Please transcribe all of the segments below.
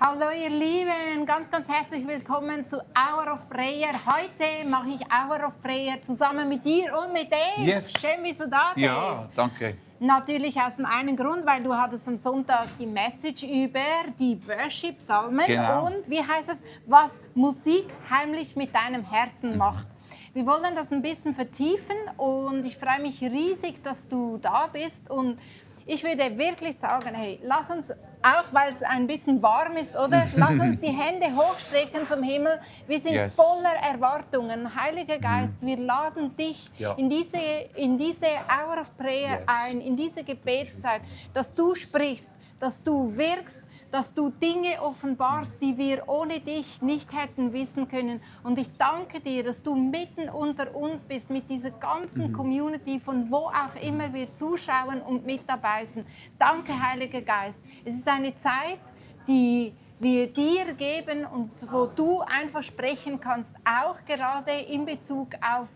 Hallo ihr Lieben, ganz, ganz herzlich willkommen zu Hour of Prayer. Heute mache ich Hour of Prayer zusammen mit dir und mit Dave. Yes. Schön bist du da, Dave. Ja, danke. Natürlich aus dem einen Grund, weil du hattest am Sonntag die Message über die Worship-Psalmen. Genau. Und wie heißt es, was Musik heimlich mit deinem Herzen macht. Wir wollen das ein bisschen vertiefen und ich freue mich riesig, dass du da bist. Und ich würde wirklich sagen, hey, lass uns, auch weil es ein bisschen warm ist, oder? Lass uns die Hände hochstrecken zum Himmel. Wir sind Yes. voller Erwartungen. Heiliger Geist, wir laden dich Ja. in diese Hour of Prayer Yes. ein, in diese Gebetszeit, dass du sprichst, dass du wirkst, dass du Dinge offenbarst, die wir ohne dich nicht hätten wissen können. Und ich danke dir, dass du mitten unter uns bist, mit dieser ganzen Community, von wo auch immer wir zuschauen und mit dabei sind. Danke, Heiliger Geist. Es ist eine Zeit, die wir dir geben und wo du einfach sprechen kannst, auch gerade in Bezug auf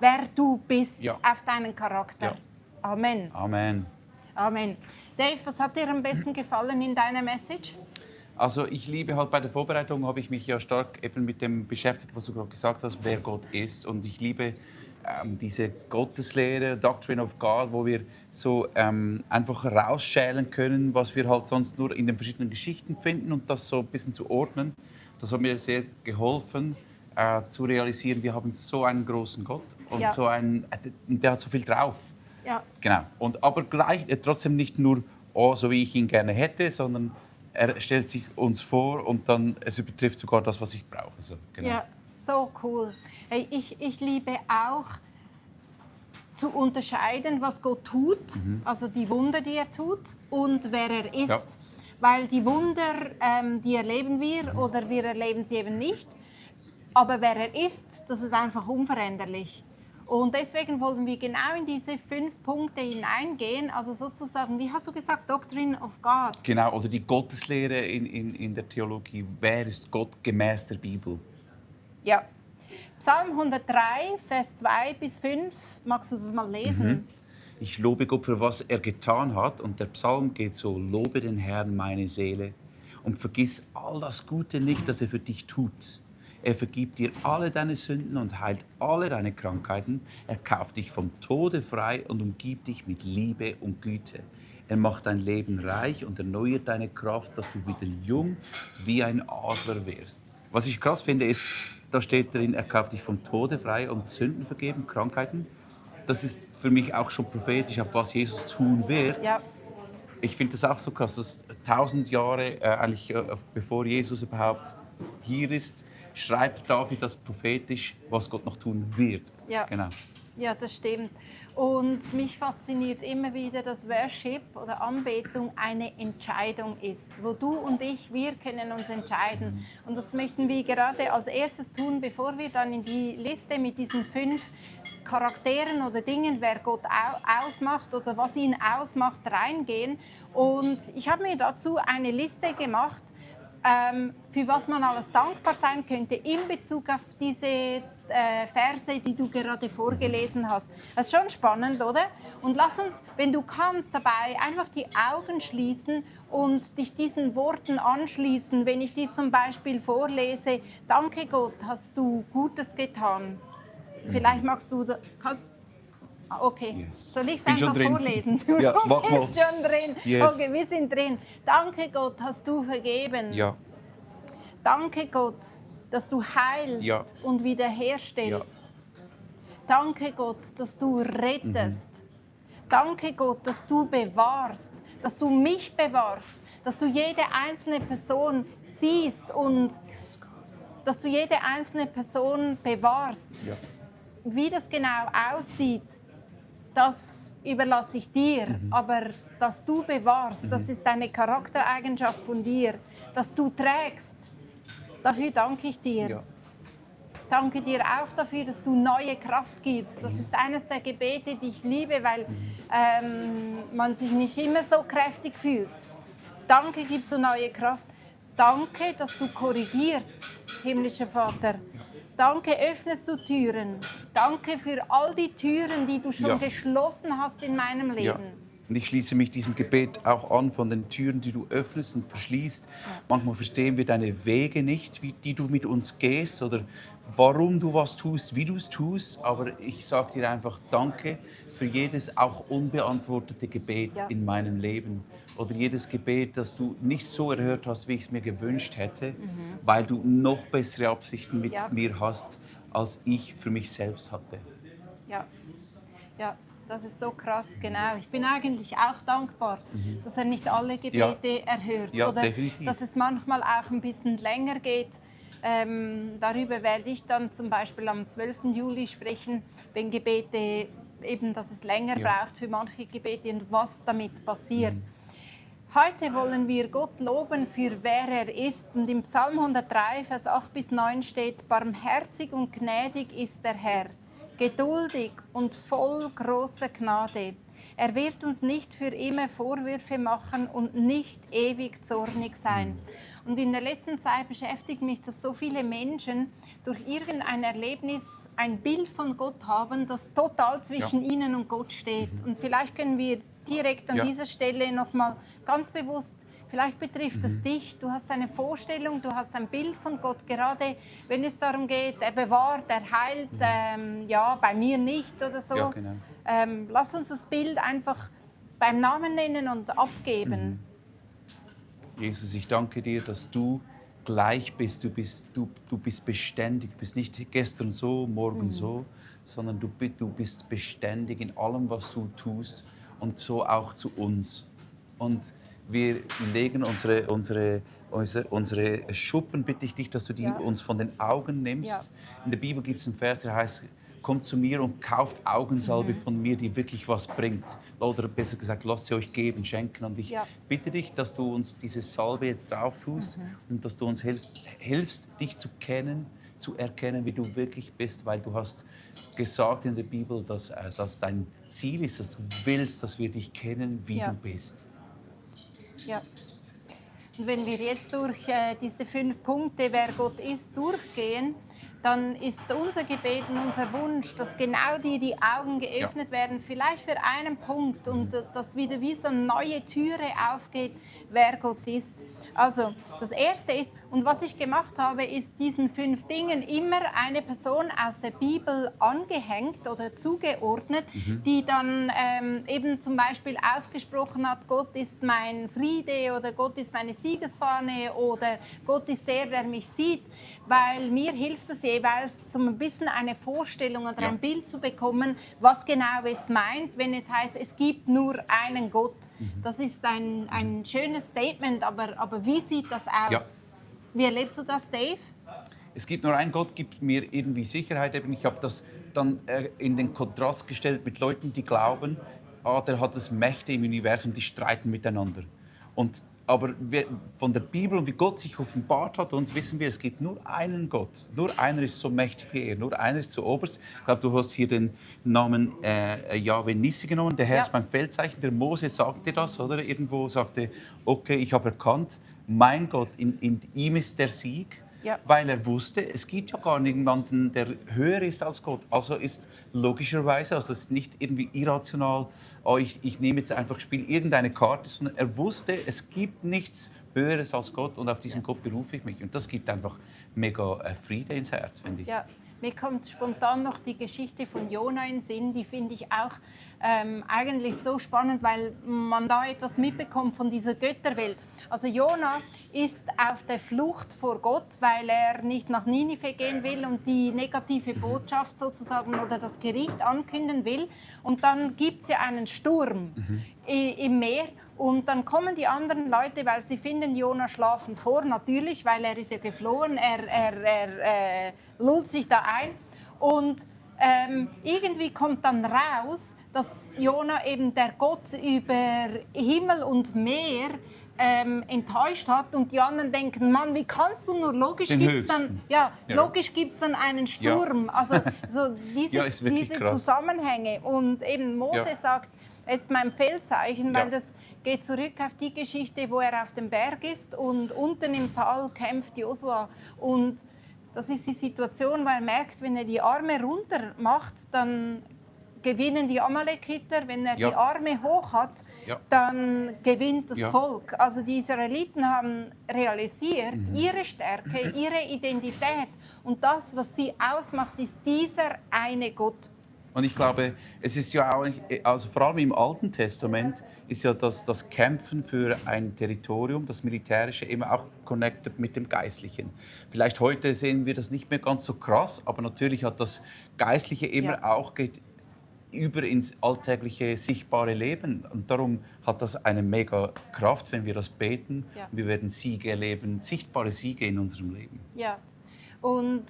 wer du bist, Ja. auf deinen Charakter. Ja. Amen. Amen. Amen. Dave, was hat dir am besten gefallen in deiner Message? Also ich liebe halt bei der Vorbereitung, habe ich mich ja stark eben mit dem beschäftigt, was du gerade gesagt hast, wer Gott ist. Und ich liebe diese Gotteslehre, Doctrine of God, wo wir so einfach herausschälen können, was wir halt sonst nur in den verschiedenen Geschichten finden und das so ein bisschen zu ordnen. Das hat mir sehr geholfen, zu realisieren, wir haben so einen großen Gott und Ja. der hat so viel drauf. Ja. Genau. Und aber gleich, trotzdem nicht nur, oh, so wie ich ihn gerne hätte, sondern er stellt sich uns vor und dann es übertrifft sogar das, was ich brauche. Also, genau. Ja, so cool. Hey, ich liebe auch zu unterscheiden, was Gott tut, also die Wunder, die er tut und wer er ist. Ja. Weil die Wunder, die erleben wir oder wir erleben sie eben nicht. Aber wer er ist, das ist einfach unveränderlich. Und deswegen wollen wir genau in diese 5 Punkte hineingehen, also sozusagen, wie hast du gesagt, Doctrine of God. Genau, oder die Gotteslehre in der Theologie. Wer ist Gott gemäß der Bibel? Ja. Psalm 103, Vers 2 bis 5, magst du das mal lesen? Ich lobe Gott für was er getan hat und der Psalm geht so, lobe den Herrn meine Seele und vergiss all das Gute nicht, das er für dich tut. Er vergibt dir alle deine Sünden und heilt alle deine Krankheiten. Er kauft dich vom Tode frei und umgibt dich mit Liebe und Güte. Er macht dein Leben reich und erneuert deine Kraft, dass du wieder jung wie ein Adler wirst. Was ich krass finde, ist, da steht drin, er kauft dich vom Tode frei und Sünden vergeben, Krankheiten. Das ist für mich auch schon prophetisch, auf was Jesus tun wird. Ja. Ich finde das auch so krass, dass 1000 Jahre, bevor Jesus überhaupt hier ist, schreibt David das prophetisch, was Gott noch tun wird. Ja. Genau. Ja, das stimmt. Und mich fasziniert immer wieder, dass Worship oder Anbetung eine Entscheidung ist, wo du und ich, wir können uns entscheiden. Und das möchten wir gerade als erstes tun, bevor wir dann in die Liste mit diesen 5 Charakteren oder Dingen, wer Gott ausmacht oder was ihn ausmacht, reingehen. Und ich habe mir dazu eine Liste gemacht, für was man alles dankbar sein könnte in Bezug auf diese Verse, die du gerade vorgelesen hast. Das ist schon spannend, oder? Und lass uns, wenn du kannst, dabei einfach die Augen schließen und dich diesen Worten anschließen. Wenn ich dir zum Beispiel vorlese, danke Gott, hast du Gutes getan. Vielleicht magst du, okay, Yes. soll ich es Bin schon einfach drin. vorlesen? Du Ja, mach mal. bist schon drin. Yes. Okay, wir sind drin. Danke Gott, hast du vergeben. Ja. Danke Gott, dass du heilst Ja. und wiederherstellst. Danke Gott, dass du rettest. Danke Gott, dass du bewahrst, dass du mich bewahrst, dass du jede einzelne Person siehst und dass du jede einzelne Person bewahrst. Ja. Wie das genau aussieht, das überlasse ich dir. Aber dass du bewahrst, das ist eine Charaktereigenschaft von dir. Dass du trägst, dafür danke ich dir. Ja. Ich danke dir auch dafür, dass du neue Kraft gibst. Das ist eines der Gebete, die ich liebe, weil man sich nicht immer so kräftig fühlt. Danke, gibst du neue Kraft. Danke, dass du korrigierst, himmlischer Vater. Danke, öffnest du Türen. Danke für all die Türen, die du schon geschlossen hast in meinem Leben. Und ich schließe mich diesem Gebet auch an von den Türen, die du öffnest und verschließt. Manchmal verstehen wir deine Wege nicht, die du mit uns gehst oder warum du was tust, wie du es tust. Aber ich sage dir einfach Danke für jedes auch unbeantwortete Gebet Ja. in meinem Leben. Oder jedes Gebet, das du nicht so erhört hast, wie ich es mir gewünscht hätte, weil du noch bessere Absichten mit Ja. mir hast, als ich für mich selbst hatte. Ja, ja, das ist so krass, genau. Ich bin eigentlich auch dankbar, dass er nicht alle Gebete erhört. Ja, oder definitiv. dass es manchmal auch ein bisschen länger geht. Darüber werde ich dann zum Beispiel am 12. Juli sprechen, wenn Gebete eben, dass es länger braucht für manche Gebete und was damit passiert. Heute wollen wir Gott loben für wer er ist. Und im Psalm 103, Vers 8 bis 9 steht: Barmherzig und gnädig ist der Herr, geduldig und voll großer Gnade. Er wird uns nicht für immer Vorwürfe machen und nicht ewig zornig sein. Und in der letzten Zeit beschäftigt mich, dass so viele Menschen durch irgendein Erlebnis ein Bild von Gott haben, das total zwischen ihnen und Gott steht. Und vielleicht können wir direkt an dieser Stelle nochmal ganz bewusst, vielleicht betrifft es dich, du hast eine Vorstellung, du hast ein Bild von Gott, gerade wenn es darum geht, er bewahrt, er heilt, ja, bei mir nicht oder so. Ja, genau. Lass uns das Bild einfach beim Namen nennen und abgeben. Jesus, ich danke dir, dass du gleich bist. Du bist beständig. Du bist nicht gestern so, morgen so, sondern du bist beständig in allem, was du tust und so auch zu uns. Und wir legen unsere Schuppen, bitte ich dich, dass du die uns von den Augen nimmst. Ja. In der Bibel gibt es einen Vers, der heißt: Kommt zu mir und kauft Augensalbe von mir, die wirklich was bringt. Oder besser gesagt, lasst sie euch geben, schenken. Und ich bitte dich, dass du uns diese Salbe jetzt drauf tust und dass du uns hilfst, dich zu kennen, zu erkennen, wie du wirklich bist, weil du hast gesagt in der Bibel, dass dein Ziel ist, dass du willst, dass wir dich kennen, wie du bist. Ja. Und wenn wir jetzt durch diese 5 Punkte, wer Gott ist, durchgehen, dann ist unser Gebet und unser Wunsch, dass genau die Augen geöffnet werden, vielleicht für einen Punkt und dass wieder wie so eine neue Türe aufgeht, wer Gott ist. Also das Erste ist, und was ich gemacht habe, ist diesen 5 Dingen immer eine Person aus der Bibel angehängt oder zugeordnet, die dann eben zum Beispiel ausgesprochen hat, Gott ist mein Friede oder Gott ist meine Siegesfahne oder Gott ist der mich sieht, weil mir hilft es jeweils, so ein bisschen eine Vorstellung oder ein Bild zu bekommen, was genau es meint, wenn es heißt, es gibt nur einen Gott. Das ist ein schönes Statement, aber wie sieht das aus? Ja. Wie erlebst du das, Dave? Es gibt nur einen Gott, gibt mir irgendwie Sicherheit. Ich habe das dann in den Kontrast gestellt mit Leuten, die glauben, der hat es Mächte im Universum, die streiten miteinander. Aber von der Bibel und wie Gott sich offenbart hat, uns wissen wir, es gibt nur einen Gott. Nur einer ist so mächtig wie er, nur einer ist zuoberst. Ich glaube, du hast hier den Namen Jahwe Nissi genommen. Der Herr ist mein Feldzeichen. Der Mose sagte das, oder? Irgendwo sagte, okay, ich habe erkannt, mein Gott, in ihm ist der Sieg. Ja. Weil er wusste, es gibt ja gar niemanden, der höher ist als Gott. Also ist logischerweise, also es ist nicht irgendwie irrational, oh, ich nehme jetzt einfach, spiele irgendeine Karte, sondern er wusste, es gibt nichts Höheres als Gott und auf diesen Gott berufe ich mich. Und das gibt einfach mega Friede ins Herz, finde ich. Ja. Mir kommt spontan noch die Geschichte von Jona in den Sinn, die finde ich auch eigentlich so spannend, weil man da etwas mitbekommt von dieser Götterwelt. Also Jona ist auf der Flucht vor Gott, weil er nicht nach Ninive gehen will und die negative Botschaft sozusagen oder das Gericht ankündigen will. Und dann gibt es ja einen Sturm im Meer. Und dann kommen die anderen Leute, weil sie finden Jona schlafen vor, natürlich, weil er ist ja geflohen, er lullt sich da ein. Und irgendwie kommt dann raus, dass Jona eben der Gott über Himmel und Meer enttäuscht hat und die anderen denken, Mann, wie kannst du nur, logisch gibt es dann, logisch gibt's dann einen Sturm. Ja. Also so diese Zusammenhänge. Und eben Mose sagt, jetzt mein Feldzeichen, weil das geht zurück auf die Geschichte, wo er auf dem Berg ist und unten im Tal kämpft Josua. Und das ist die Situation, wo er merkt, wenn er die Arme runter macht, dann gewinnen die Amalekiter. Wenn er Ja. die Arme hoch hat, Ja. dann gewinnt das Ja. Volk. Also die Israeliten haben realisiert, ihre Stärke, ihre Identität und das, was sie ausmacht, ist dieser eine Gott. Und ich glaube, es ist ja auch, also vor allem im Alten Testament, ist ja das Kämpfen für ein Territorium, das Militärische, immer auch connected mit dem Geistlichen. Vielleicht heute sehen wir das nicht mehr ganz so krass, aber natürlich hat das Geistliche immer auch geht über ins alltägliche, sichtbare Leben. Und darum hat das eine mega Kraft, wenn wir das beten. Ja. Wir werden Siege erleben, sichtbare Siege in unserem Leben. Ja, und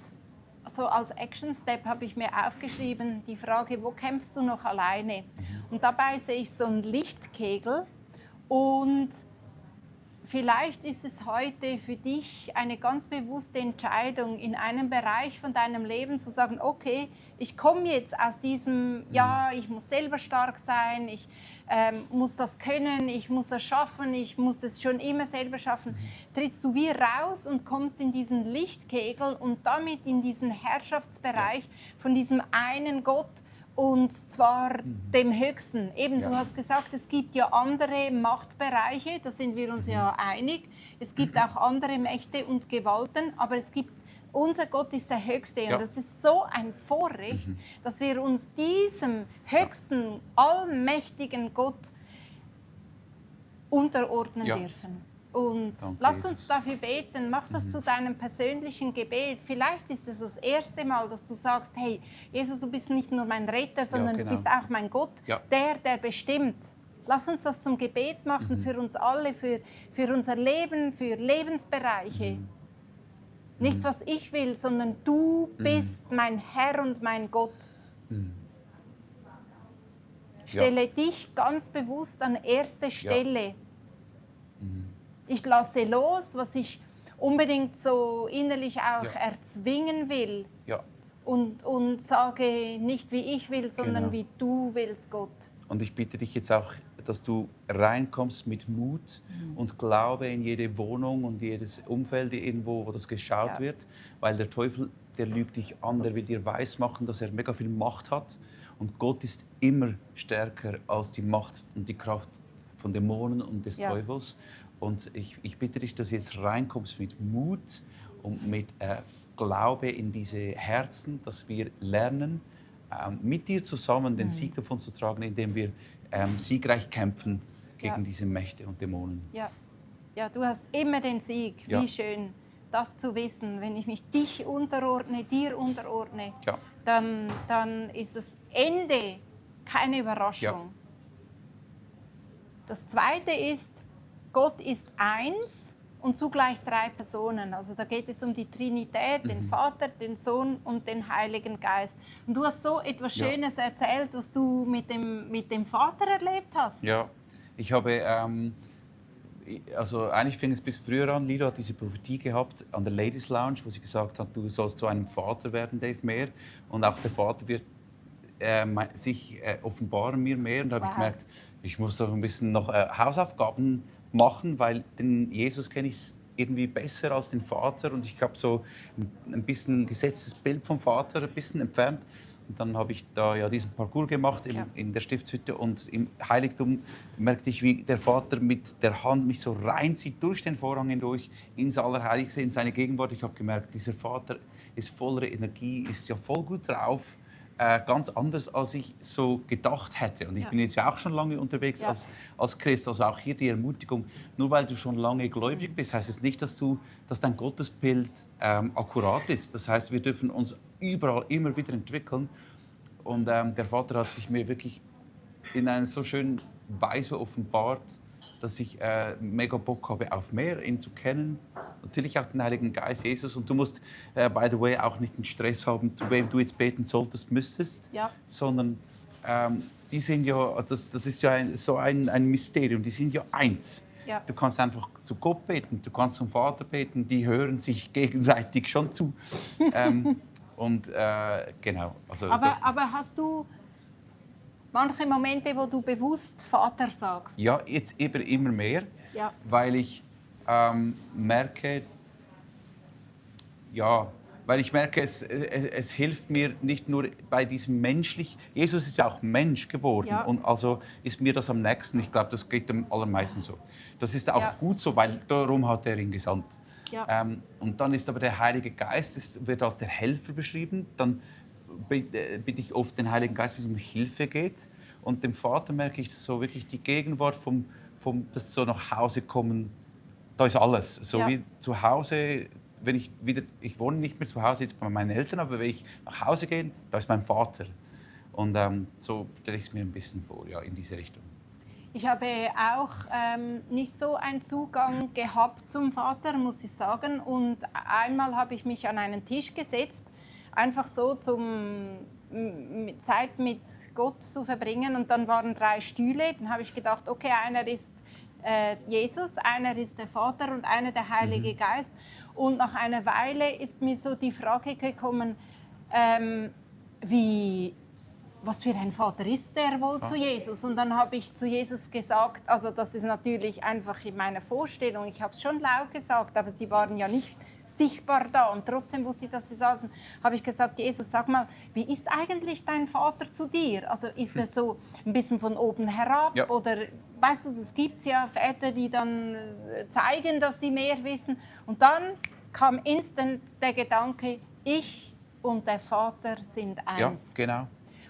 so als Action Step habe ich mir aufgeschrieben, die Frage, wo kämpfst du noch alleine? Und dabei sehe ich so einen Lichtkegel und vielleicht ist es heute für dich eine ganz bewusste Entscheidung, in einem Bereich von deinem Leben zu sagen, okay, ich komme jetzt aus diesem, ja, ich muss selber stark sein, ich muss das können, ich muss das schaffen, ich muss es schon immer selber schaffen. Trittst du wie raus und kommst in diesen Lichtkegel und damit in diesen Herrschaftsbereich von diesem einen Gott, und zwar dem Höchsten. Eben, du hast gesagt, es gibt ja andere Machtbereiche, da sind wir uns ja einig. Es gibt auch andere Mächte und Gewalten, aber es gibt, unser Gott ist der Höchste. Ja. Und das ist so ein Vorrecht, dass wir uns diesem höchsten, allmächtigen Gott unterordnen dürfen. Und Danke, lass Jesus. uns dafür beten, mach das zu deinem persönlichen Gebet. Vielleicht ist es das erste Mal, dass du sagst, hey, Jesus, du bist nicht nur mein Retter, sondern genau. du bist auch mein Gott, Ja. der bestimmt. Lass uns das zum Gebet machen für uns alle, für unser Leben, für Lebensbereiche. Nicht, was ich will, sondern du bist mein Herr und mein Gott. Stelle dich ganz bewusst an erste Stelle. Ich lasse los, was ich unbedingt so innerlich auch erzwingen will. Ja. Und sage nicht, wie ich will, sondern Genau. wie du willst, Gott. Und ich bitte dich jetzt auch, dass du reinkommst mit Mut und Glaube in jede Wohnung und jedes Umfeld irgendwo, wo das geschaut wird. Weil der Teufel, der lügt dich an, der will dir weismachen, dass er mega viel Macht hat. Und Gott ist immer stärker als die Macht und die Kraft von Dämonen und des Teufels. Und ich bitte dich, dass du jetzt reinkommst mit Mut und mit Glaube in diese Herzen, dass wir lernen, mit dir zusammen den Sieg davon zu tragen, indem wir siegreich kämpfen gegen diese Mächte und Dämonen. Ja. Ja, du hast immer den Sieg. Ja. Wie schön, das zu wissen. Wenn ich mich dich unterordne, dir unterordne, dann ist das Ende keine Überraschung. Ja. Das Zweite ist, Gott ist eins und zugleich drei Personen. Also da geht es um die Trinität, den Vater, den Sohn und den Heiligen Geist. Und du hast so etwas Schönes erzählt, was du mit dem Vater erlebt hast. Ja, ich habe, also eigentlich fing es bis früher an. Lido hat diese Prophetie gehabt an der Ladies Lounge, wo sie gesagt hat, du sollst zu einem Vater werden, Dave, mehr. Und auch der Vater wird sich offenbaren mir mehr. Und da habe ich gemerkt, ich muss doch ein bisschen noch Hausaufgaben machen, weil den Jesus kenne ich irgendwie besser als den Vater. Und ich habe so ein bisschen ein gesetztes Bild vom Vater, ein bisschen entfernt. Und dann habe ich da diesen Parcours gemacht in der Stiftshütte, und im Heiligtum merkte ich, wie der Vater mit der Hand mich so reinzieht durch den Vorhang hindurch ins Allerheiligste, in seine Gegenwart. Ich habe gemerkt, dieser Vater ist voller Energie, ist ja voll gut drauf, ganz anders, als ich so gedacht hätte. Und ich bin jetzt ja auch schon lange unterwegs als Christ, also auch hier die Ermutigung, nur weil du schon lange gläubig bist, heißt es nicht, dass dein Gottesbild akkurat ist. Das heißt, wir dürfen uns überall immer wieder entwickeln. Und der Vater hat sich mir wirklich in einer so schönen Weise offenbart, dass ich mega Bock habe auf mehr, ihn zu kennen. Natürlich auch den Heiligen Geist, Jesus. Und du musst, by the way, auch nicht den Stress haben, zu wem du jetzt beten solltest, müsstest. Sondern die sind ja, das ist ja so ein Mysterium, die sind ja eins. Ja. Du kannst einfach zu Gott beten, du kannst zum Vater beten, die hören sich gegenseitig schon zu. Genau. Also, aber hast du manche Momente, wo du bewusst Vater sagst? Ja, jetzt eben immer mehr, weil ich merke, Weil ich merke, es hilft mir nicht nur bei diesem menschlich. Jesus ist ja auch Mensch geworden. Ja. Und also ist mir das am nächsten. Ich glaube, das geht dem allermeisten so. Das ist auch Ja. gut so, weil darum hat er ihn gesandt. Ja. Und dann ist aber der Heilige Geist, wird als der Helfer beschrieben. Dann bitte ich oft den Heiligen Geist, wenn es um Hilfe geht. Und dem Vater merke ich so wirklich die Gegenwart das so nach Hause kommen. Da ist alles. So Ja. wie zu Hause, ich wohne nicht mehr zu Hause jetzt bei meinen Eltern, aber wenn ich nach Hause gehe, da ist mein Vater. Und so stelle ich es mir ein bisschen vor, ja, in diese Richtung. Ich habe auch nicht so einen Zugang gehabt zum Vater, muss ich sagen. Und einmal habe ich mich an einen Tisch gesetzt, einfach so Zeit mit Gott zu verbringen. Und dann waren 3 Stühle. Dann habe ich gedacht, okay, einer ist Jesus, einer ist der Vater und einer der Heilige Geist. Und nach einer Weile ist mir so die Frage gekommen, was für ein Vater ist der wohl zu Jesus? Und dann habe ich zu Jesus gesagt, also das ist natürlich einfach in meiner Vorstellung, ich habe es schon laut gesagt, aber sie waren ja nicht sichtbar da und trotzdem wusste ich, dass sie saßen, habe ich gesagt, Jesus, sag mal, wie ist eigentlich dein Vater zu dir? Also ist er so ein bisschen von oben herab oder, weißt du, es gibt ja Väter, die dann zeigen, dass sie mehr wissen und dann kam instant der Gedanke, ich und der Vater sind eins. Ja, genau.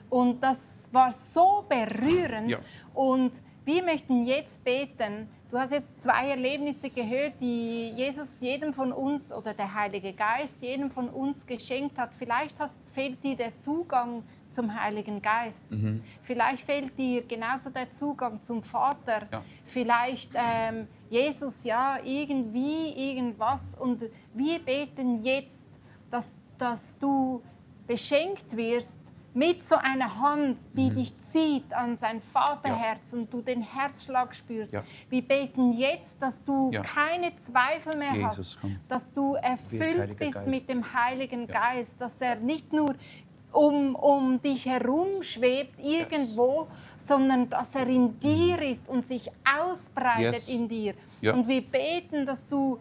Und das war so berührend. Ja. Und wir möchten jetzt beten. Du hast jetzt 2 Erlebnisse gehört, die Jesus jedem von uns oder der Heilige Geist jedem von uns geschenkt hat. Vielleicht fehlt dir der Zugang zum Heiligen Geist. Vielleicht fehlt dir genauso der Zugang zum Vater. Ja. Vielleicht Jesus, ja, irgendwie, irgendwas. Und wir beten jetzt, dass du beschenkt wirst mit so einer Hand, die dich zieht an sein Vaterherz und du den Herzschlag spürst. Ja. Wir beten jetzt, dass du keine Zweifel mehr Jesus, hast, komm. dass du erfüllt Heiliger bist Geist. mit dem Heiligen Geist, dass er nicht nur um dich herum schwebt irgendwo, sondern dass er in dir ist und sich ausbreitet in dir. Ja. Und wir beten, dass du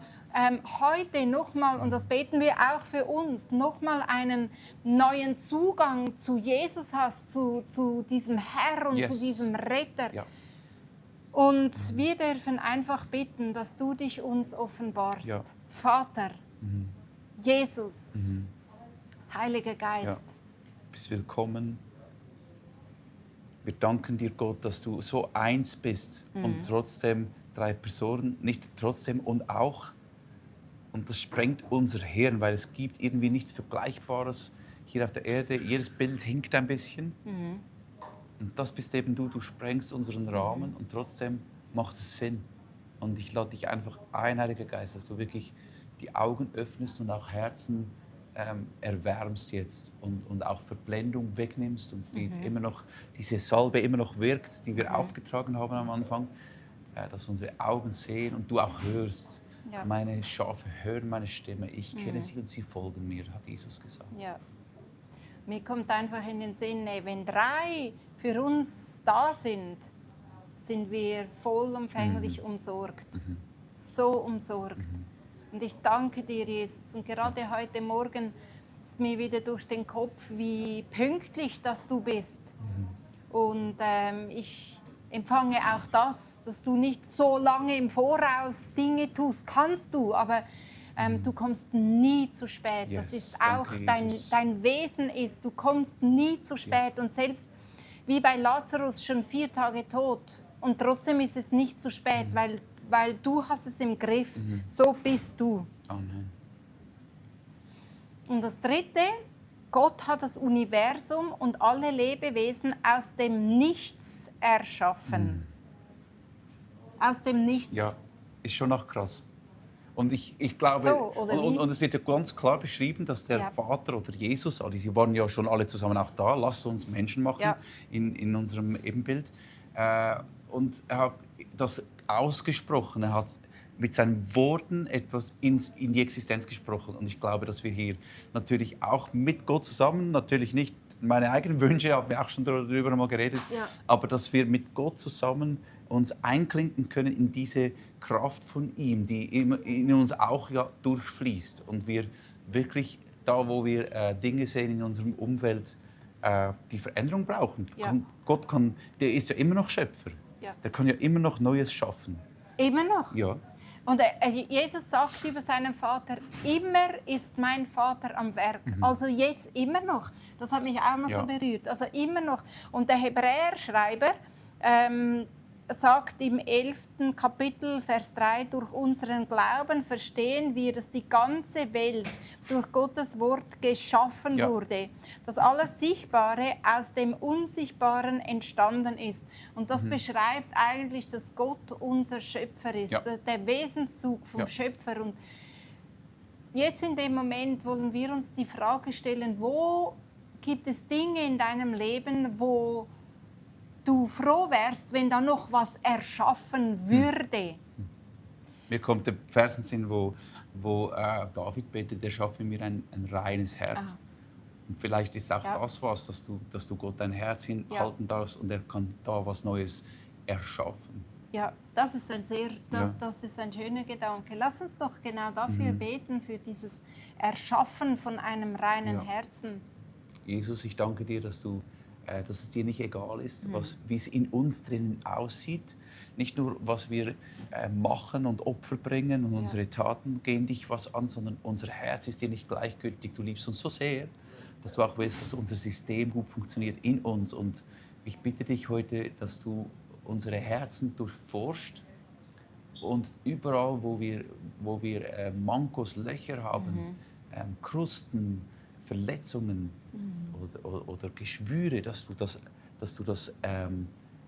heute nochmal, und das beten wir auch für uns, nochmal einen neuen Zugang zu Jesus hast, zu diesem Herr und zu diesem Retter. Ja. Und wir dürfen einfach bitten, dass du dich uns offenbarst. Ja. Vater, Jesus, Heiliger Geist. Ja. Bist willkommen. Wir danken dir, Gott, dass du so eins bist und trotzdem 3 Personen, nicht trotzdem und auch. Und das sprengt unser Hirn, weil es gibt irgendwie nichts Vergleichbares hier auf der Erde. Jedes Bild hinkt ein bisschen. Und das bist eben du. Du sprengst unseren Rahmen und trotzdem macht es Sinn. Und ich lade dich einfach ein, Heiliger Geist, dass du wirklich die Augen öffnest und auch Herzen erwärmst jetzt und auch Verblendung wegnimmst und immer noch diese Salbe immer noch wirkt, die wir aufgetragen haben am Anfang, dass unsere Augen sehen und du auch hörst. Ja. Meine Schafe hören meine Stimme, ich kenne sie und sie folgen mir, hat Jesus gesagt. Ja. Mir kommt einfach in den Sinn, wenn 3 für uns da sind, sind wir vollumfänglich umsorgt. So umsorgt. Und ich danke dir, Jesus. Und gerade heute Morgen ist mir wieder durch den Kopf, wie pünktlich dass du bist. Und ich empfange auch das, dass du nicht so lange im Voraus Dinge tust. Kannst du, aber du kommst nie zu spät. Yes, das ist danke, auch Jesus. dein Wesen ist. Du kommst nie zu spät. Und selbst wie bei Lazarus schon 4 Tage tot. Und trotzdem ist es nicht zu spät, weil du hast es im Griff. So bist du. Amen. Und das 3. Gott hat das Universum und alle Lebewesen aus dem Nichts erschaffen. Aus dem Nichts. Ja, ist schon auch krass. Und ich glaube, So, oder wie? und es wird ja ganz klar beschrieben, dass der Vater oder Jesus, also sie waren ja schon alle zusammen auch da, lasst uns Menschen machen in unserem Ebenbild. Und er hat das ausgesprochen, er hat mit seinen Worten etwas in die Existenz gesprochen. Und ich glaube, dass wir hier natürlich auch mit Gott zusammen, natürlich nicht meine eigenen Wünsche, haben wir auch schon darüber mal geredet, aber dass wir mit Gott zusammen uns einklinken können in diese Kraft von ihm, die in uns auch durchfließt und wir wirklich da, wo wir Dinge sehen in unserem Umfeld, die Veränderung brauchen. Ja. Der ist ja immer noch Schöpfer. Ja. Der kann ja immer noch Neues schaffen. Immer noch. Ja. Und Jesus sagt über seinen Vater, immer ist mein Vater am Werk. Also jetzt immer noch. Das hat mich auch mal so berührt. Also immer noch. Und der Hebräerschreiber sagt im 11. Kapitel, Vers 3, durch unseren Glauben verstehen wir, dass die ganze Welt durch Gottes Wort geschaffen wurde. Dass alles Sichtbare aus dem Unsichtbaren entstanden ist. Und das beschreibt eigentlich, dass Gott unser Schöpfer ist, der Wesenszug vom Schöpfer. Und jetzt in dem Moment wollen wir uns die Frage stellen, wo gibt es Dinge in deinem Leben, wo du froh wärst, wenn da noch was erschaffen würde? Mir kommt der Vers in den Sinn, wo David betet, der schaffe mir ein reines Herz. Und vielleicht ist auch das was, dass du Gott dein Herz hinhalten darfst und er kann da was Neues erschaffen. Ja, das ist das ist ein schöner Gedanke. Lass uns doch genau dafür beten, für dieses Erschaffen von einem reinen Herzen. Jesus, ich danke dir, dass es dir nicht egal ist, wie es in uns drinnen aussieht. Nicht nur, was wir machen und Opfer bringen und unsere Taten gehen dich was an, sondern unser Herz ist dir nicht gleichgültig. Du liebst uns so sehr, dass du auch willst, dass unser System gut funktioniert in uns. Und ich bitte dich heute, dass du unsere Herzen durchforscht und überall, wo wir Mankos, Löcher haben, Krusten, Verletzungen oder Geschwüre, dass du das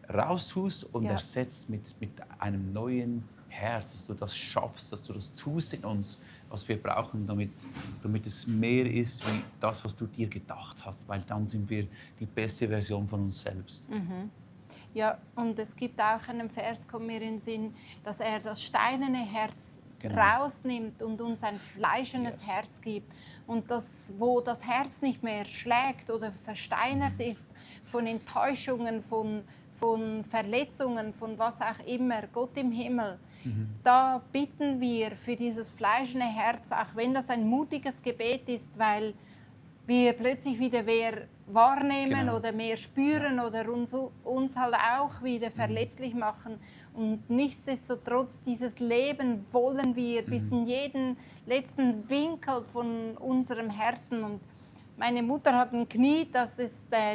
raustust und ersetzt mit einem neuen Herz, dass du das schaffst, dass du das tust in uns, was wir brauchen, damit es mehr ist wie das, was du dir gedacht hast, weil dann sind wir die beste Version von uns selbst. Ja, und es gibt auch einen Vers, kommt mir in den Sinn, dass er das steinerne Herz rausnimmt und uns ein fleischendes Herz gibt. Und wo das Herz nicht mehr schlägt oder versteinert ist von Enttäuschungen, von Verletzungen, von was auch immer, Gott im Himmel, da bitten wir für dieses fleischende Herz, auch wenn das ein mutiges Gebet ist, weil wir plötzlich wieder mehr wahrnehmen oder mehr spüren oder uns halt auch wieder verletzlich machen. Und nichtsdestotrotz, dieses Leben wollen wir bis in jeden letzten Winkel von unserem Herzen. Und meine Mutter hat ein Knie,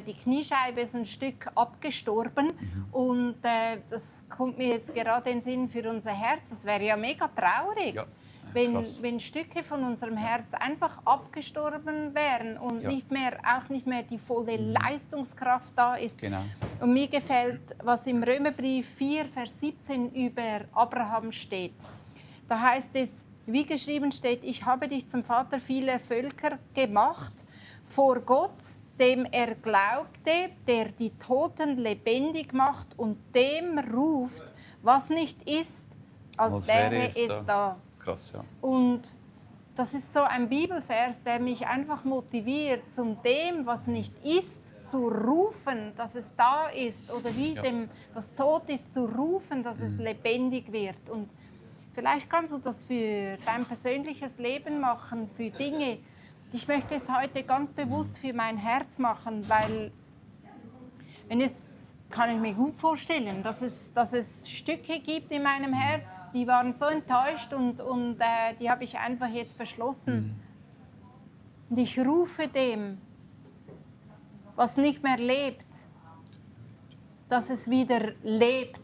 die Kniescheibe ist ein Stück abgestorben. Und das kommt mir jetzt gerade in den Sinn für unser Herz. Das wäre ja mega traurig. Ja. Wenn Stücke von unserem Herz einfach abgestorben wären und auch nicht mehr die volle Leistungskraft da ist. Genau. Und mir gefällt, was im Römerbrief 4, Vers 17 über Abraham steht. Da heißt es, wie geschrieben steht, ich habe dich zum Vater vieler Völker gemacht, vor Gott, dem er glaubte, der die Toten lebendig macht und dem ruft, was nicht ist, als wäre es da. Krass, ja. Und das ist so ein Bibelvers, der mich einfach motiviert, zum dem, was nicht ist, zu rufen, dass es da ist. Oder wie dem, was tot ist, zu rufen, dass es lebendig wird. Und vielleicht kannst du das für dein persönliches Leben machen, für Dinge. Ich möchte es heute ganz bewusst für mein Herz machen, weil kann ich mir gut vorstellen, dass es Stücke gibt in meinem Herz, die waren so enttäuscht und die habe ich einfach jetzt verschlossen. Und ich rufe dem, was nicht mehr lebt, dass es wieder lebt,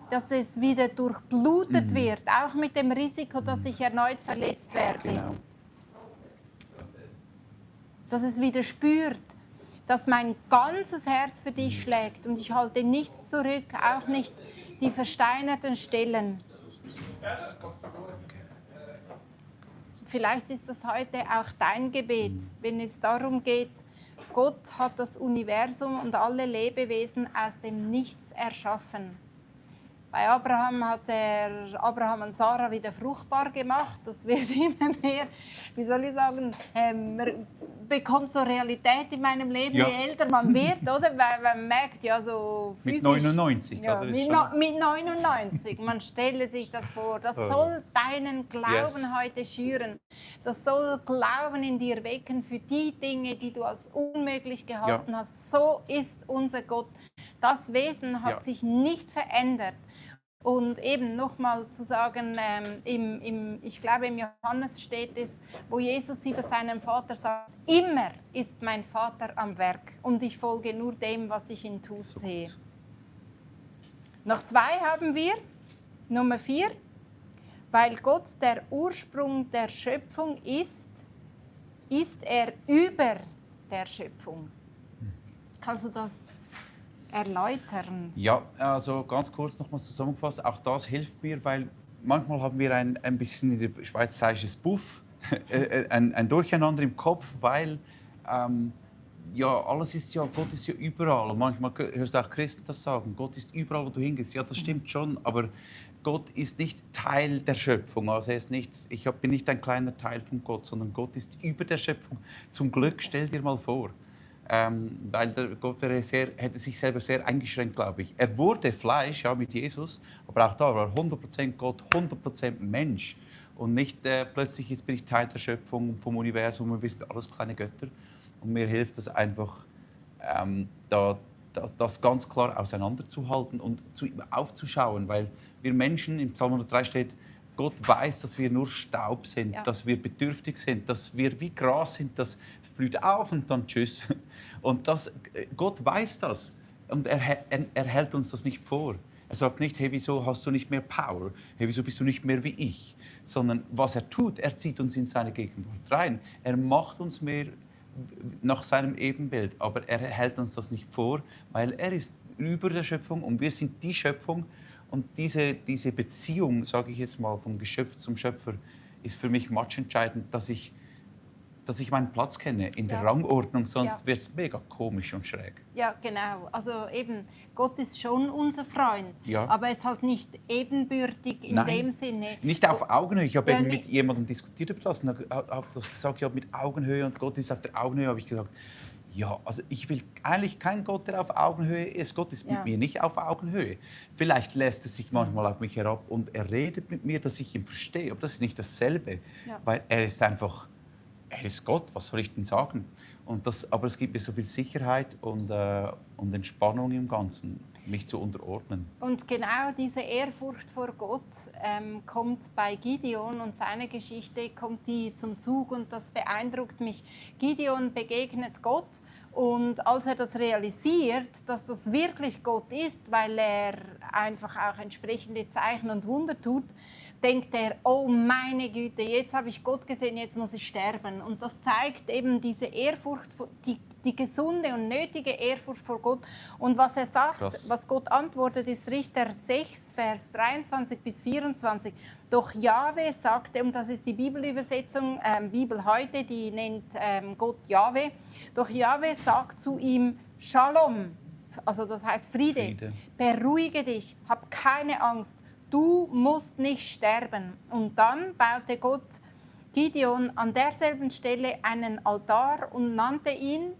dass es wieder durchblutet wird, auch mit dem Risiko, dass ich erneut verletzt werde. Genau. Dass es wieder spürt, dass mein ganzes Herz für dich schlägt und ich halte nichts zurück, auch nicht die versteinerten Stellen. Vielleicht ist das heute auch dein Gebet, wenn es darum geht, Gott hat das Universum und alle Lebewesen aus dem Nichts erschaffen. Bei Abraham hat er Abraham und Sarah wieder fruchtbar gemacht. Das wird immer mehr, wie soll ich sagen, man bekommt so Realität in meinem Leben, Ja. je älter man wird, oder? Weil man merkt ja so physisch. Mit 99, ja, oder? mit 99. Man stelle sich das vor. Das soll deinen Glauben heute schüren. Das soll Glauben in dir wecken für die Dinge, die du als unmöglich gehalten hast. So ist unser Gott. Das Wesen hat sich nicht verändert. Und eben nochmal zu sagen, ich glaube im Johannes steht es, wo Jesus über seinen Vater sagt, immer ist mein Vater am Werk und ich folge nur dem, was ich ihn tut sehe. Noch 2 haben wir. Nummer 4, weil Gott der Ursprung der Schöpfung ist er über der Schöpfung. Kannst du das erläutern? Ja, also ganz kurz nochmal zusammengefasst, auch das hilft mir, weil manchmal haben wir ein bisschen in der schweizerisches Buff, ein Durcheinander im Kopf, weil alles ist ja, Gott ist ja überall. Und manchmal hörst du auch Christen das sagen, Gott ist überall, wo du hingehst. Ja, das stimmt schon, aber Gott ist nicht Teil der Schöpfung. Also ich bin nicht ein kleiner Teil von Gott, sondern Gott ist über der Schöpfung. Zum Glück, stell dir mal vor. Weil Gott hätte sich selber sehr eingeschränkt, glaube ich. Er wurde Fleisch, ja, mit Jesus, aber auch da war er 100% Gott, 100% Mensch. Und nicht plötzlich jetzt bin ich Teil der Schöpfung, vom Universum, wir sind alles kleine Götter. Und mir hilft es einfach, das ganz klar auseinanderzuhalten und aufzuschauen, weil wir Menschen, im Psalm 103 steht, Gott weiß, dass wir nur Staub sind, dass wir bedürftig sind, dass wir wie Gras sind, das blüht auf und dann tschüss. Und Gott weiß das und er hält uns das nicht vor. Er sagt nicht, hey, wieso hast du nicht mehr Power? Hey, wieso bist du nicht mehr wie ich? Sondern was er tut, er zieht uns in seine Gegenwart rein. Er macht uns mehr nach seinem Ebenbild, aber er hält uns das nicht vor, weil er ist über der Schöpfung und wir sind die Schöpfung. Und diese Beziehung, sage ich jetzt mal, vom Geschöpf zum Schöpfer, ist für mich matchentscheidend, dass ich meinen Platz kenne in der Rangordnung, sonst wird es mega komisch und schräg. Ja, genau. Also eben, Gott ist schon unser Freund, Ja. aber er ist halt nicht ebenbürtig in dem Sinne. Nicht auf Augenhöhe. Ich habe Ja, eben mit jemandem diskutiert über das und habe das gesagt, ja, mit Augenhöhe und Gott ist auf der Augenhöhe, habe ich gesagt, ja, also ich will eigentlich keinen Gott, der auf Augenhöhe ist. Gott ist mit mir nicht auf Augenhöhe. Vielleicht lässt er sich manchmal auf mich herab und er redet mit mir, dass ich ihn verstehe, aber das ist nicht dasselbe, weil er ist Gott, was soll ich denn sagen? Aber es gibt mir so viel Sicherheit und Entspannung im Ganzen, mich zu unterordnen. Und genau diese Ehrfurcht vor Gott kommt bei Gideon und seine Geschichte kommt die zum Zug und das beeindruckt mich. Gideon begegnet Gott und als er das realisiert, dass das wirklich Gott ist, weil er einfach auch entsprechende Zeichen und Wunder tut, denkt er, oh meine Güte, jetzt habe ich Gott gesehen, jetzt muss ich sterben. Und das zeigt eben diese Ehrfurcht, die gesunde und nötige Ehrfurcht vor Gott. Und was er sagt, was Gott antwortet, ist Richter 6, Vers 23 bis 24. Doch Jahwe sagte, und das ist die Bibelübersetzung, Bibel heute, die nennt Gott Jahwe. Doch Jahwe sagt zu ihm, Shalom, also das heißt Friede. Beruhige dich, hab keine Angst. Du musst nicht sterben. Und dann baute Gott Gideon an derselben Stelle einen Altar und nannte ihn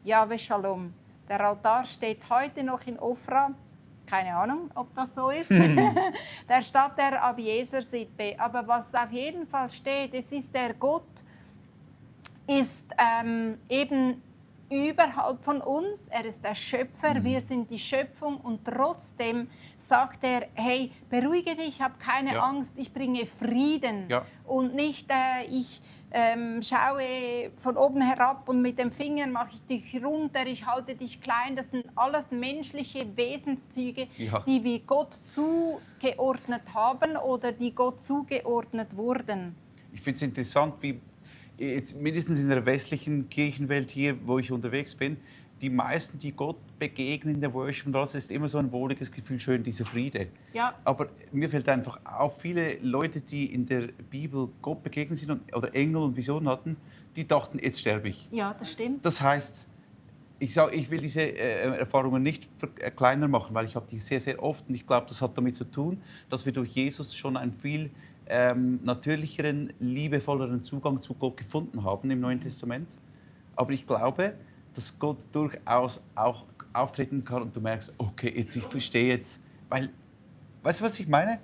Jahwe Shalom. Der Altar steht heute noch in Ofra. Keine Ahnung, ob das so ist. Der Stadt der Abieser-Sippe. Aber was auf jeden Fall steht, es ist der Gott, ist eben überhalb von uns, er ist der Schöpfer, wir sind die Schöpfung und trotzdem sagt er, hey, beruhige dich, hab keine Angst, ich bringe Frieden und nicht, ich schaue von oben herab und mit dem Finger mache ich dich runter, ich halte dich klein, das sind alles menschliche Wesenszüge, die wir Gott zugeordnet haben oder die Gott zugeordnet wurden. Ich finde es interessant, wie jetzt mindestens in der westlichen Kirchenwelt hier, wo ich unterwegs bin, die meisten, die Gott begegnen in der Worship und alles, ist immer so ein wohliges Gefühl, schön dieser Friede. Ja. Aber mir fällt einfach auf, viele Leute, die in der Bibel Gott begegnet sind oder Engel und Visionen hatten, die dachten, jetzt sterbe ich. Ja, das stimmt. Das heißt, ich will diese Erfahrungen nicht kleiner machen, weil ich habe die sehr, sehr oft und ich glaube, das hat damit zu tun, dass wir durch Jesus schon einen viel natürlicheren, liebevolleren Zugang zu Gott gefunden haben im Neuen Testament. Aber ich glaube, dass Gott durchaus auch auftreten kann und du merkst, okay, ich verstehe jetzt, weil, weißt du, was ich meine?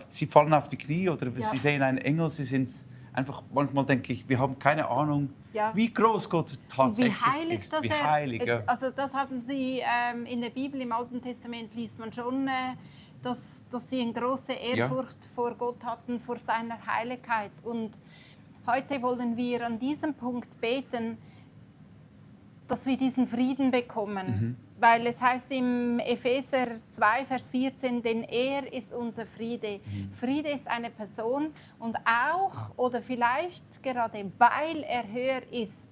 Sie fallen auf die Knie oder Ja. sie sehen einen Engel, sie sind einfach, manchmal denke ich, wir haben keine Ahnung, Ja. wie groß Gott Und tatsächlich wie heilig, ist, dass wie heilig. Ja. also das haben sie in der Bibel, im Alten Testament liest man schon, dass sie eine große Ehrfurcht vor Gott hatten, vor seiner Heiligkeit. Und heute wollen wir an diesem Punkt beten, dass wir diesen Frieden bekommen. Weil es heißt im Epheser 2, Vers 14, denn er ist unser Friede. Friede ist eine Person und auch oder vielleicht gerade weil er höher ist,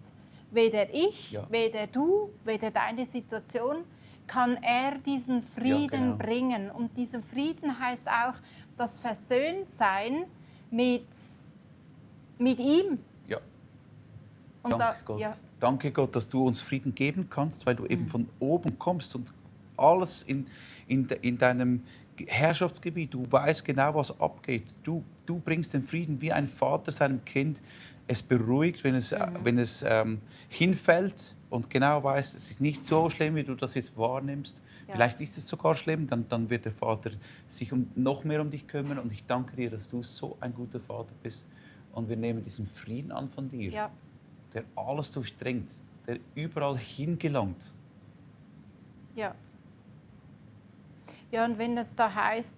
weder ich, weder du, weder deine Situation, kann er diesen Frieden bringen. Und dieser Frieden heißt auch das Versöhntsein mit ihm. Ja. Und Danke Gott. Ja. Danke Gott, dass du uns Frieden geben kannst, weil du eben von oben kommst und alles in deinem Herrschaftsgebiet, du weißt genau, was abgeht. Du bringst den Frieden wie ein Vater seinem Kind. Es beruhigt, wenn es hinfällt und genau weiß, es ist nicht so schlimm, wie du das jetzt wahrnimmst. Ja. Vielleicht ist es sogar schlimm, dann wird der Vater sich noch mehr um dich kümmern. Und ich danke dir, dass du so ein guter Vater bist. Und wir nehmen diesen Frieden an von dir. Ja. Der alles durchdringt, der überall hingelangt. Ja. Ja, und wenn es da heißt,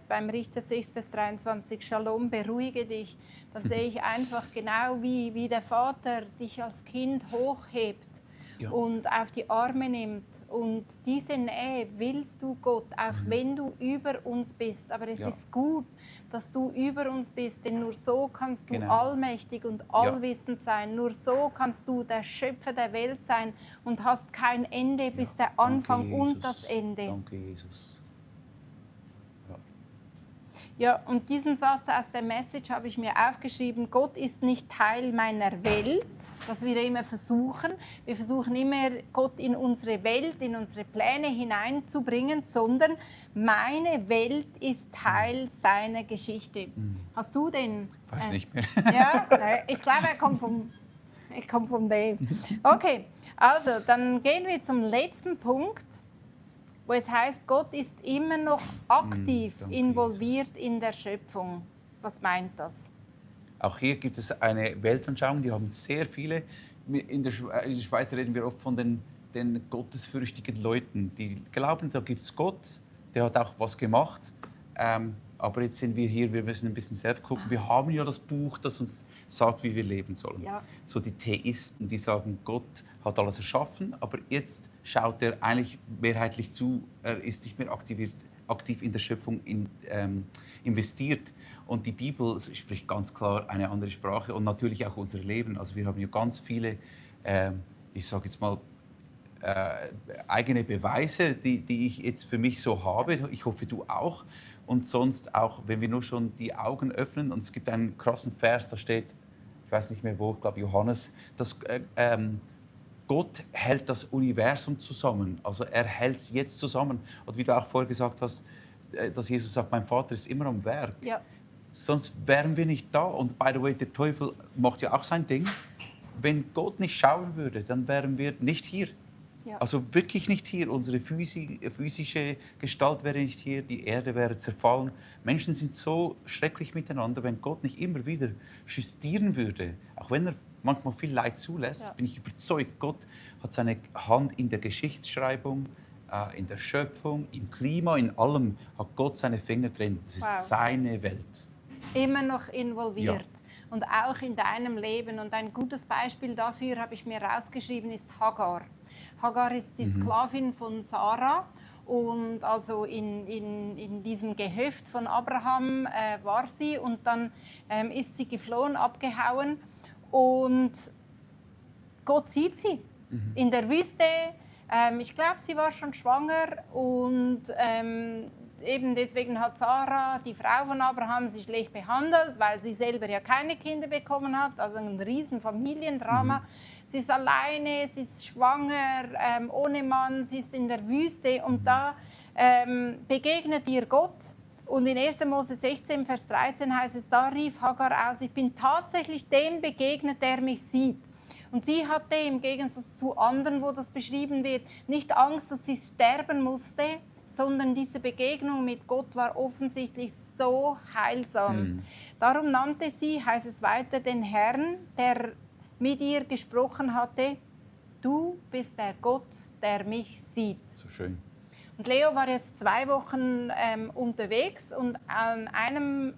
beim Richter 6, Vers 23, Shalom, beruhige dich, dann sehe ich einfach genau, wie der Vater dich als Kind hochhebt und auf die Arme nimmt. Und diese Nähe willst du Gott, auch wenn du über uns bist. Aber es ist gut, dass du über uns bist, denn nur so kannst du allmächtig und allwissend sein. Nur so kannst du der Schöpfer der Welt sein und hast kein Ende bis der Anfang und das Ende. Danke, Jesus. Ja, und diesen Satz aus der Message habe ich mir aufgeschrieben. Gott ist nicht Teil meiner Welt, was wir immer versuchen. Wir versuchen immer, Gott in unsere Welt, in unsere Pläne hineinzubringen, sondern meine Welt ist Teil seiner Geschichte. Hast du den? Weiß nicht mehr. Ja, ich glaube, er kommt vom Dave. Okay, also dann gehen wir zum letzten Punkt, wo es heißt, Gott ist immer noch aktiv involviert in der Schöpfung. Was meint das? Auch hier gibt es eine Weltanschauung, die haben sehr viele. In der Schweiz reden wir oft von den gottesfürchtigen Leuten, die glauben, da gibt es Gott, der hat auch was gemacht. Aber jetzt sind wir hier, wir müssen ein bisschen selbst gucken. Wir haben ja das Buch, das uns sagt, wie wir leben sollen. Ja. So die Theisten, die sagen, Gott hat alles erschaffen, aber jetzt schaut er eigentlich mehrheitlich zu, er ist nicht mehr aktiv in der Schöpfung investiert. Und die Bibel spricht ganz klar eine andere Sprache und natürlich auch unser Leben. Also wir haben ja ganz viele, ich sage jetzt mal, eigene Beweise, die ich jetzt für mich so habe. Ich hoffe, du auch. Und sonst auch, wenn wir nur schon die Augen öffnen, und es gibt einen krassen Vers, da steht, ich weiß nicht mehr wo, ich glaube Johannes, dass Gott hält das Universum zusammen. Also er hält es jetzt zusammen. Und wie du auch vorher gesagt hast, dass Jesus sagt, mein Vater ist immer am Werk. Ja. Sonst wären wir nicht da. Und by the way, der Teufel macht ja auch sein Ding. Wenn Gott nicht schauen würde, dann wären wir nicht hier. Ja. Also wirklich nicht hier. Unsere physische Gestalt wäre nicht hier, die Erde wäre zerfallen. Menschen sind so schrecklich miteinander, wenn Gott nicht immer wieder justieren würde. Auch wenn er manchmal viel Leid zulässt, bin ich überzeugt, Gott hat seine Hand in der Geschichtsschreibung, in der Schöpfung, im Klima, in allem hat Gott seine Finger drin. Das ist seine Welt. Immer noch involviert. Ja. Und auch in deinem Leben. Und ein gutes Beispiel dafür habe ich mir rausgeschrieben, ist Hagar. Hagar ist die Sklavin von Sarah und also in diesem Gehöft von Abraham war sie und dann ist sie geflohen, abgehauen und Gott sieht sie in der Wüste. Ich glaube, sie war schon schwanger und eben deswegen hat Sarah, die Frau von Abraham, sie schlecht behandelt, weil sie selber ja keine Kinder bekommen hat. Also ein riesen Familiendrama. Sie ist alleine, sie ist schwanger, ohne Mann, sie ist in der Wüste und da begegnet ihr Gott. Und in 1. Mose 16, Vers 13 heißt es, da rief Hagar aus, ich bin tatsächlich dem begegnet, der mich sieht. Und sie hatte im Gegensatz zu anderen, wo das beschrieben wird, nicht Angst, dass sie sterben musste, sondern diese Begegnung mit Gott war offensichtlich so heilsam. Darum nannte sie, heißt es weiter, den Herrn, der mit ihr gesprochen hatte, du bist der Gott, der mich sieht. So schön. Und Leo war jetzt 2 Wochen unterwegs und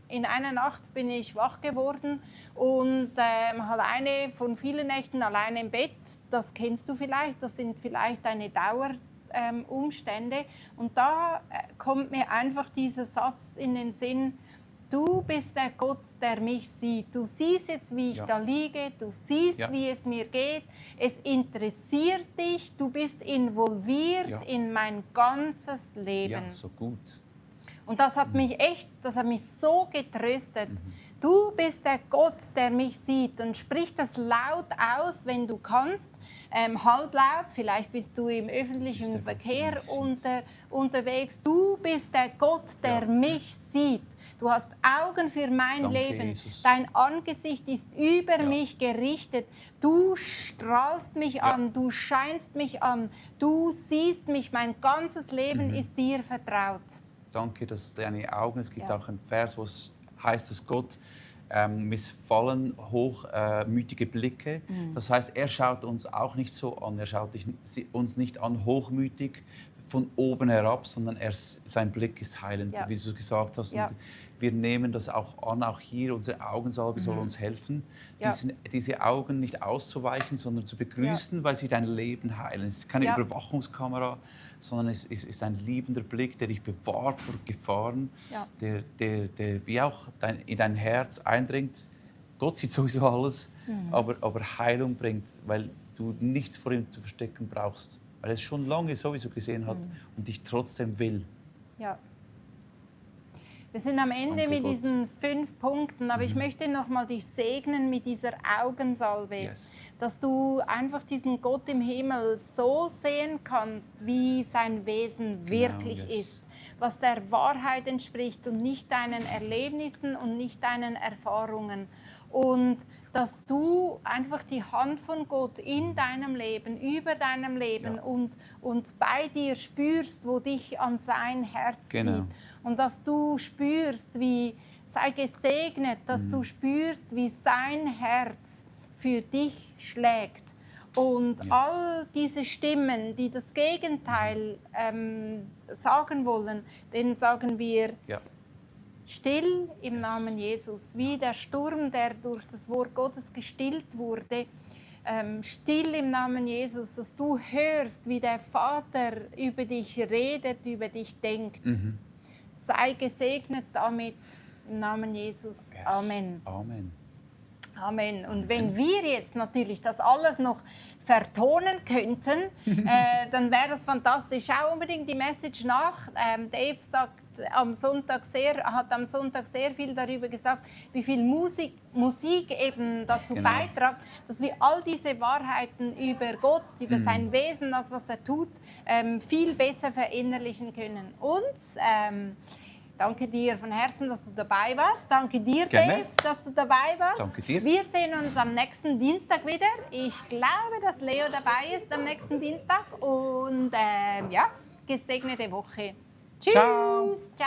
in einer Nacht bin ich wach geworden und alleine von vielen Nächten alleine im Bett. Das kennst du vielleicht, das sind vielleicht deine Dauerumstände. Und da kommt mir einfach dieser Satz in den Sinn, du bist der Gott, der mich sieht. Du siehst jetzt, wie ich da liege. Du siehst, wie es mir geht. Es interessiert dich. Du bist involviert in mein ganzes Leben. Ja, so gut. Und das hat mich so getröstet. Du bist der Gott, der mich sieht. Und sprich das laut aus, wenn du kannst. Halblaut, vielleicht bist du im öffentlichen Verkehr unterwegs. Du bist der Gott, der mich sieht. Du hast Augen für mein Leben. Jesus. Dein Angesicht ist über mich gerichtet. Du strahlst mich an, du scheinst mich an, du siehst mich. Mein ganzes Leben ist dir vertraut. Danke, dass deine Augen, es gibt auch einen Vers, wo es heißt, dass Gott missfallen hochmütige Blicke. Das heißt, er schaut uns auch nicht so an, er schaut uns nicht an hochmütig von oben herab, sondern sein Blick ist heilend, wie du gesagt hast. Und wir nehmen das auch an, auch hier, unsere Augensalbe soll uns helfen, diese Augen nicht auszuweichen, sondern zu begrüßen, weil sie dein Leben heilen. Es ist keine Überwachungskamera, sondern es ist ein liebender Blick, der dich bewahrt vor Gefahren, der wie auch in dein Herz eindringt. Gott sieht sowieso alles, aber Heilung bringt, weil du nichts vor ihm zu verstecken brauchst, weil er es schon lange sowieso gesehen hat und dich trotzdem will. Ja. Wir sind am Ende mit diesen 5 Punkten, aber ich möchte nochmal dich segnen mit dieser Augensalbe, dass du einfach diesen Gott im Himmel so sehen kannst, wie sein Wesen wirklich ist, was der Wahrheit entspricht und nicht deinen Erlebnissen und nicht deinen Erfahrungen. Und dass du einfach die Hand von Gott in deinem Leben, über deinem Leben und bei dir spürst, wo dich an sein Herz zieht. Und dass du spürst, sei gesegnet, dass du spürst, wie sein Herz für dich schlägt. Und all diese Stimmen, die das Gegenteil sagen wollen, denen sagen wir, still im Namen Jesus, wie der Sturm, der durch das Wort Gottes gestillt wurde, still im Namen Jesus, dass du hörst, wie der Vater über dich redet, über dich denkt. Sei gesegnet damit im Namen Jesus. Amen. Amen. Amen. Und wenn wir jetzt natürlich das alles noch vertonen könnten, dann wäre das fantastisch. Schau unbedingt die Message nach. Dave hat am Sonntag sehr viel darüber gesagt, wie viel Musik eben dazu beiträgt, dass wir all diese Wahrheiten über Gott, über sein Wesen, das, was er tut, viel besser verinnerlichen können. Und danke dir von Herzen, dass du dabei warst. Danke dir, Dave, dass du dabei warst. Danke dir. Wir sehen uns am nächsten Dienstag wieder. Ich glaube, dass Leo dabei ist am nächsten Dienstag. Und gesegnete Woche. Tschüss. Ciao. Ciao.